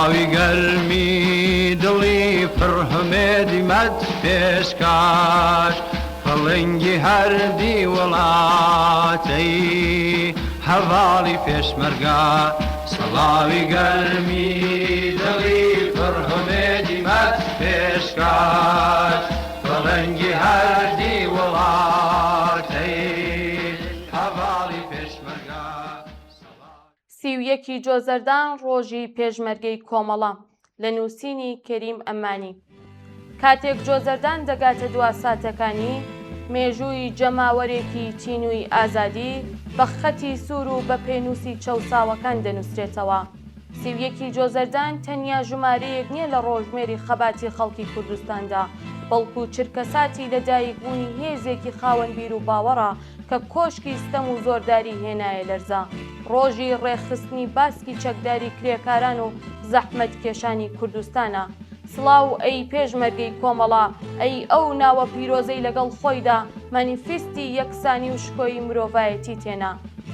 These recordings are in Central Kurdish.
سڵاوی گەرمی دڵی پڕ هومێدی مەت پێشکاش پڵنگی هەردی وڵاتەی هەڤاڵی پێشمەرگە سڵاوی گەرمی دڵی پڕ هومێدی مەت پێشکاش پڵنگی هەردی وڵاتەی هەڤاڵی پێشمەرگە. 31 ی جۆزەردان ڕۆژی پێشمەرگەی کۆمەڵە لە نووسینی کەریم ئەمانی کاتێک جۆزەردان دەگاتە دوا ساتەکانی، مێژووی جەماوەرێکی تینووی ئازادی بە خەتی سوور و بە پێنووسی چەوساوەکان دەنووسرێتەوە. 31 ی جۆزەردان تەنیا ژمارەیەک نییە لە ڕۆژمێری خەباتی خەڵکی کوردستاندا، بەڵکو چرکەساتی لەدایکبوونی هێزێکی خاوەن بیروباوەڕە کە کۆشکی ستەم و زۆرداری هێنایە لەرزە، ڕۆژی ڕێکخستنی باسکی چەکداری کرێکاران و زەحمەتکێشانی کوردستانە. سڵاو ئەی پێشمەرگەی کۆمەڵە، ئەی ئەو ناوە پیرۆزەی لەگەڵ خۆیدا مانیفیستی یەکسانی و شکۆی مرۆڤایەتیت هێنا.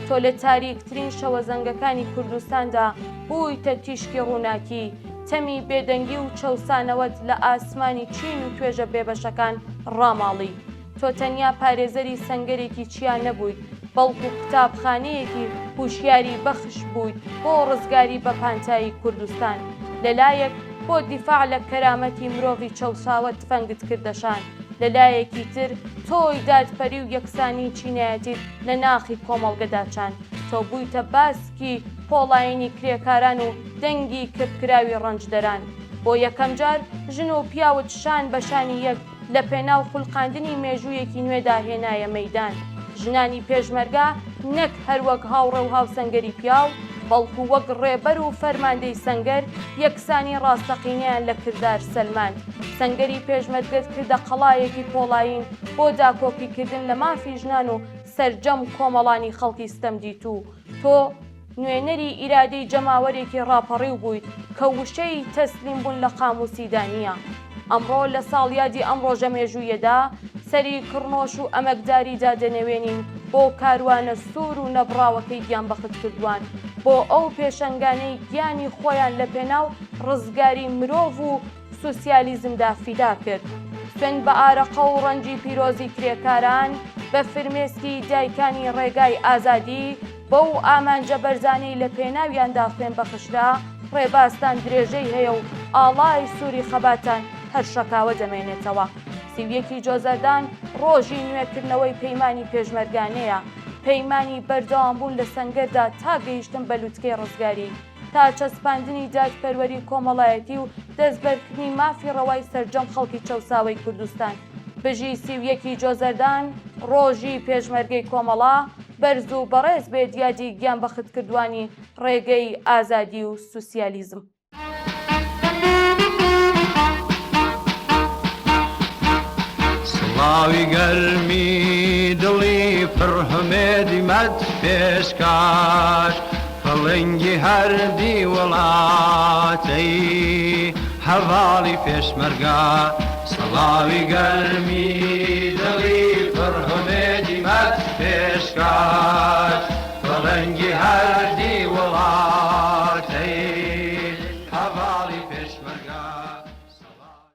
تۆ لە تاریکترین شەوەزەنگەکانی کوردستاندا بوویتە تیشکی ڕووناکی، تەمی بێدەنگی و چەوسانەوەت لە ئاسمانی چین و توێژە بێبەشەکان ڕاماڵی. تۆ تەنیا پارێزەری سەنگەرێکی چیا نەبوویت، بەڵکو قوتابخانەیەکی هوشیاری بەخش بوویت بۆ ڕزگاری بە پانتایی کوردستان. لە لایەک بۆ دیفاع لە کەرامەتی مرۆڤی چەوساوە تفەنگت کردە شان، لە لایەکی تر تۆی دادپەری و یەکسانی چینایەتیت لە ناخی کۆمەڵگەدا چاند. تۆ بوویتە باسکی پۆڵایینی کرێکاران و دەنگی کپکراوی ڕەنجدەران. بۆ یەکەمجار ژن و پیاوت شان بە شانی یەک لە پێناو خولقاندنی مێژوویەکی نوێدا هێنایە مەیدان. ژنانی پێشمەرگە نەک هەر وەک هاوڕێ و هاوسەنگەری پیاو، بەڵکو وەک ڕێبەر و فەرماندەی سەنگەر، یەکسانی ڕاستەقینەیان لە کردار سەلماند. سەنگەری پێشمەرگەت کردە قەڵایەکی پۆڵایین بۆ داکۆکیکردن لە مافی ژنان و سەرجەم کۆمەڵانی خەڵکی ستەمدیتوو. تۆ نوێنەری ئیرادەی جەماوەرێکی ڕاپەڕیو بوویت کە وشەی تەسلیم بوون لە قامووسیدا نییە. ئەمڕۆ لە ساڵیادی ئەم ڕۆژە مێژوویەدا سەری کڕنۆش و ئەمەکداری دادەنەوێنین بۆ کاروانە سوور و نەبڕاوەکەی گیانبەختکردووان، بۆ ئەو پێشەنگانەی گیانی خۆیان لە پێناو ڕزگاری مرۆڤ و سوسیالیزمدا فیدا کرد. سوێند بە ئارەقە و ڕەنجی پیرۆزی کرێکاران، بە فرمێسکی دایکانی ڕێگای ئازادی، بەو ئامانجە بەرزانەی لە پێناویاندا خوێن بەخشرا، ڕێبازتان درێژەی هەیە و ئاڵای سووری خەباتتان هەر شەکاوە دەمێنێتەوە. 31 ی جۆزەردان ڕۆژی نوێکردنەوەی پەیمانی پێشمەرگانەیە، پەیمانی بەردەوامبوون لە سەنگەردا تا گەیشتن بە لوتکەی ڕزگاری. تا چەسپاندنی دادپەروەری کۆمەڵایەتی و دەستبەرکردنی مافی ڕەوای سەرجەم خەڵکی چەوساوەی کوردستان. بژی 31 ی جۆزەردان، ڕۆژی پێشمەرگەی کۆمەڵە، بەرز و بەڕێز بێت یادی گیانبەختکردوانی ڕێگەی ئازادی و سوسیالیزم. سڵاوی گەرمی دڵی پڕ هومێدی مەت پێشکاش پڵنگی هەردی وڵاتەی هەڤاڵی پێشمەرگە سڵاوی گەرمی دڵی پڕ هومێدی مەت پێشکاش پڵنگی هەردی وڵات.